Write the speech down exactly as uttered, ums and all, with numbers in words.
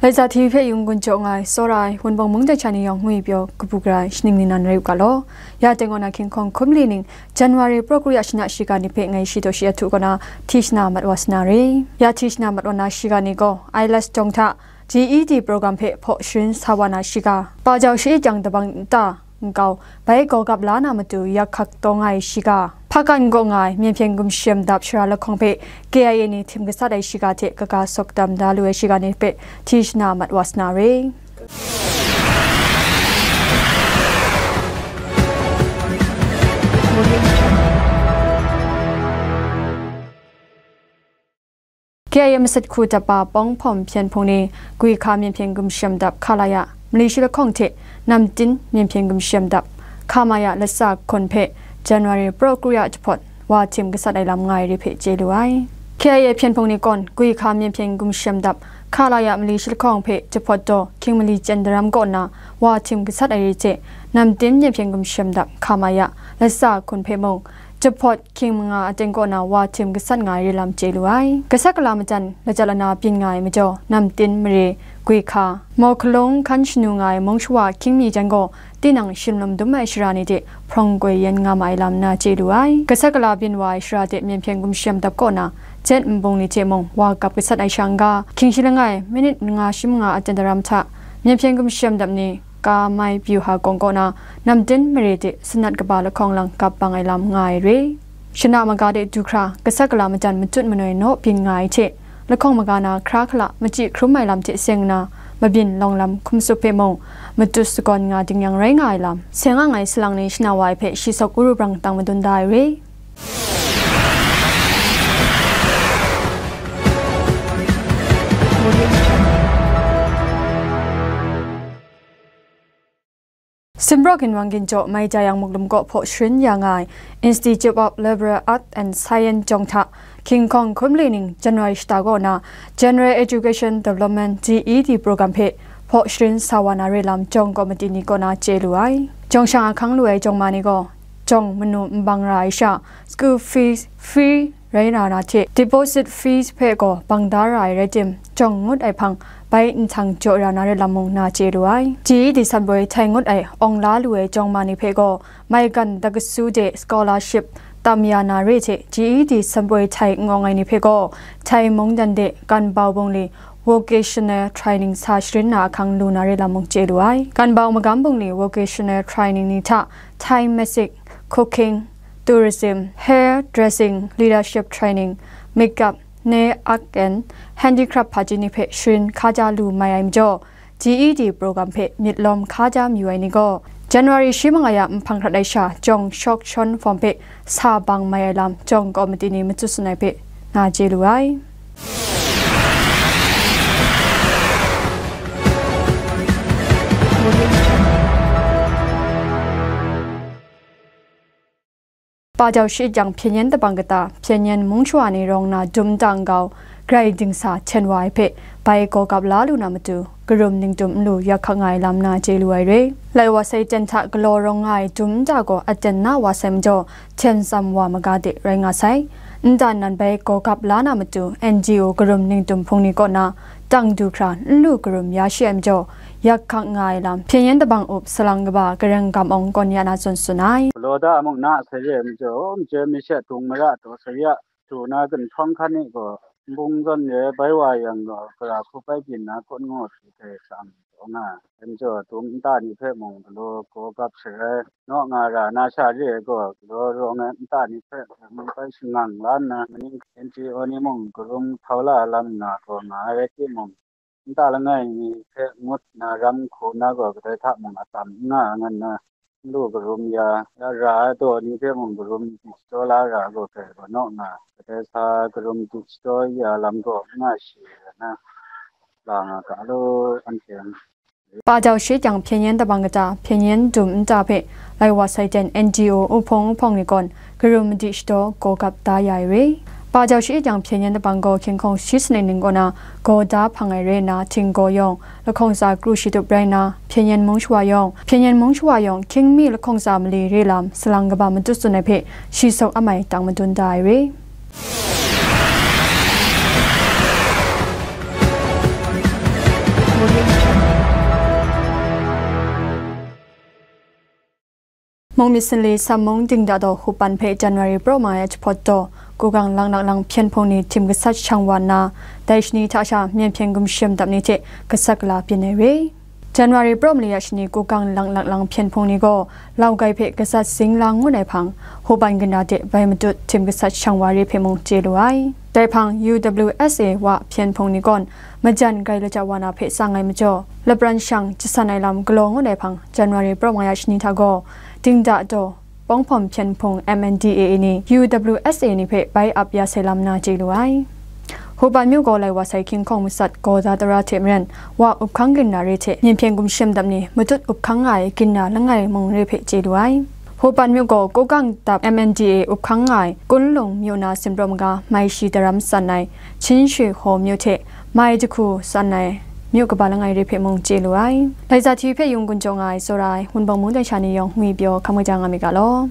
Laisa T V hpe yung gun jaw nga ai, tsawra ai, Wunpawng mung dai sha ni yawng ngwi pyaw kabu gara ai, shaning ni nan rai u ga law. Ya teng kaw na hkying hkawng hkum li ning, January praw kru ya shana shiga ni hpe ngai shi taw shi a htu kaw na, hti shana mat wa sa na re. Ya hti shana mat wa na shiga ni gaw, I E L T S jawng hta, G E D program hpe hpaw sharin sa wa na shiga, pa jau shi e jang dabang nta, nkau, bai gaw gap la na matu yak hkak taw nga ai shiga, hpakan gaw nga ai Myen Hpyen Gumshem Dap Shara Lahkawng hpe K I A ni htim gasat ai shiga hte kaga sawk dam da lu ai shiga ni hpe hti shana mat wa sa na re. K I A masat hku dap pa Pawng Hpawm Hpyen Hpung ni, Gwi Hka Myen Hpyen Gumshem Dap Khalaya mali shi lahkawng hte Namtin Myen Hpyen Gumshem Dap Khamaya latsa hkun hpe January praw kru ya jahpawt wa htim gasat ai lam nga ai re hpe chye lu ai. K I A Hpyen Hpung ni gaw, Gwi Hka Myen Hpyen Gumshem Dap Khalaya mali shi lahkawng hpe jahpawt daw hkying mali chyen daram kaw nna wa htim gasat ai re hte, Namtin Myen Hpyen Gumshem Dap Khamaya latsa hkun hpe mung, jahpawt hkying manga aten kaw na wa htim gasat nga ai re lam chye lu ai. Gasat gala majan lajat lana byin nga ai majaw, Namtin mare, Gwi Hka, Mawhkalung hkan shanu nga ai mung shawa hkying mi jan gaw, tinang shim lum dum ai shara ni hte hprawng goi yen nga ma ai lam na chye lu ai. Gasat gala byin wa ai shara hte Myen Hpyen Gumshem Dap kaw na, jet nbung ni hte mung wa gap gasat ai sha n-ga, hkying shi langai, minit manga shi manga aten daram hta, Myen Hpyen Gumshem Dap ni, Ka Mai Pyu Ha Kawng kaw na, Namtin mare hte sanat kaba lahkawng lang gap bang ai lam nga ai re. Shana maga de du hkra, gasat gala majan matut manoi naw byin nga ai hte, lahkawng maga na hkra hkala machyi hkrum ai lam hte seng nna, mabyin lawng lam hkum tsup hpe mung, matut sagawn nga ding yang rai nga ai lam, seng ang ai salang ni shana wa ai hpe shi sawk wuru brang tang madun da ai re. Sumrawk ginwang ginjaw mai ja yang muklum kaw hpaw sharin ya nga ai Institute of Liberal Arts and Science jawng hta, hkying hkawng hkum li ning January shata kaw na General Education Development G E D program hpe hpaw sharin sa wa na re lam jawng kawmiti ni kaw na chye lu ai. Jawng shang ahkang lu ai jawng ma ni gaw, jawng manu n bang ra ai sha, school fees free rai na na hte, deposit fees hpe gaw bang da ra ai rai tim, jawng ngut ai hpang bai nhtang jaw ra na re lam mung na chye lu ai. G E D sanboi htai ngut ai awng la lu ai jawng ma ni hpe gaw, maigan dakasu de scholarship tam ya na re hte, G E D sanboi htai n-awng ai ni hpe gaw, Htai mungdan de Ganbau bungli vocational training sa sharin na ahkang lu na re lam mung chye lu ai. Ganbau magam bungli vocational training ni hta, Thai music, cooking, tourism, hair dressing, leadership training, makeup, nail art and handicraft hpaji ni hpe sharin hkaja lu mai ai majaw, G E D program hpe myit lawm hkaja mayu ai ni gaw, January shi manga ya nhpang hkrat ai sha, jawng shawk shawn form hpe sa bang mai ai lam, jawng kawmiti ni matut tsun ai hpe na chye lu ai. Pa jau shi jang hpyen yen dabang kata, hpyen yen mung shawa ni rawng na dum nta nkau, grai dingsa hten wa ai hpe, bai gaw gap la lu na matu, karum ningtum nlu yak hkak nga ai lam na chye lu ai re. Lai wa sai ten hta galaw rawng nga ai dum nta gaw aten na wa sai majaw, hten tsam wa maga de rai nga sai. Nta nan bai gaw gap la na matu, N G O karum ningtum hpung ni kaw na, tang du hkra n lu karum ya shi ai majaw, yak hkak nga ai lam, hpyen yen dabang up salang kaba Gareng Gam Awng kaw ni a na tsun tsun ai. Galaw da mung na sai re ai majaw, majaw mi she dung mara taw sai ya, du na ginhtawng hkan ni gaw, nbung zawn re bai wa yang gaw, gara hku bai byin na kun ngu hte dai sang taw nga ai. Majaw, dum nta ni hpe mung galaw gaw gap sharai, naw nga ra na sha re ai gaw, galaw rawng ai nta ni hpe mung bai shangang la nna, maning N G O ni mung karum htau la lam nga gaw nga ai rai timung, nta langai mi hpe ngut nna ram hku na gaw kadai hta mung atam n nga nga nna, n lu karum ya, ya ra ai daw ni hpe mung karum di shadaw la ra gaw hpe gaw naw nga, kadai sa karum di shadaw ya lam gaw n nga shi ai na, la nga ga law, anhte. Pa jau shi jang hpyen yen dabang kata, hpyen yen dum nta hpe lai wa sai ten N G O uhpawng uhpawng ni gawn karum madi shadaw gaw gap da ya ai re. Pa jau shi jang hpyen yen dabang gaw hkying hkawng shi sanit ning kaw na gaw da hpang ai re nna, htinggaw yawng, lahkawng tsa kru shatup rai nna, hpyen yen mung shawa yawng, hpyen yen mung shawa yawng, hkying mi lahkawng tsa mali re lam, salang kaba matut tsun ai hpe, shi sawk amai tang madun da ai re. Mung myit sanli Sam mung dingda daw Hupan hpe January pra ma ai jahpawt daw, Kugang lang laklang hpyen hpung ni htim gasat shang wa nna, dai shani hta sha myen hpyen gumshem dap ni hte gasat gala byin ai re. January pra mali a shani Kugang lang laklang hpyen hpung ni gaw Laugai hpe gasat Zinglang ngu ai hpang, Hupan ganda de bai matut htim gasat shang wa re hpe mung chye lu ai. Dai hpang U W S A wa hpyen hpung ni gawn majan grai laja wa na hpe tsang ai majaw, lapran shang jasan ai lam galaw ngut ai hpang, January pra ma ya shani hta gaw, dingda daw, Pawng hpawm hpyen hpung M N D A A ni U W S A ni hpe bai ap ya sai lam na chye lu ai. Hupan myu gaw lai wa sai hkying hkawng masat gaw da tara hte maren, wa up hkang ginra re hte myen hpyen gumshem dap ni matut up hkang nga ai ginra langai mung re hpe chye lu ai. Hupan myu gaw Kogang dap M N D A up hkang nga ai Kunlung myu na sinpraw maga mai shi daram san ai Chin Shwe Hkaw myu hte mai jahku san ai myu kaba langai re hpe mung chye lu ai. Laisa hti hpe yung gun jaw nga ai tsawra ai Wunpawng mung dan sha ni yawng ngwi pyaw hkam kaja nga myit ga law.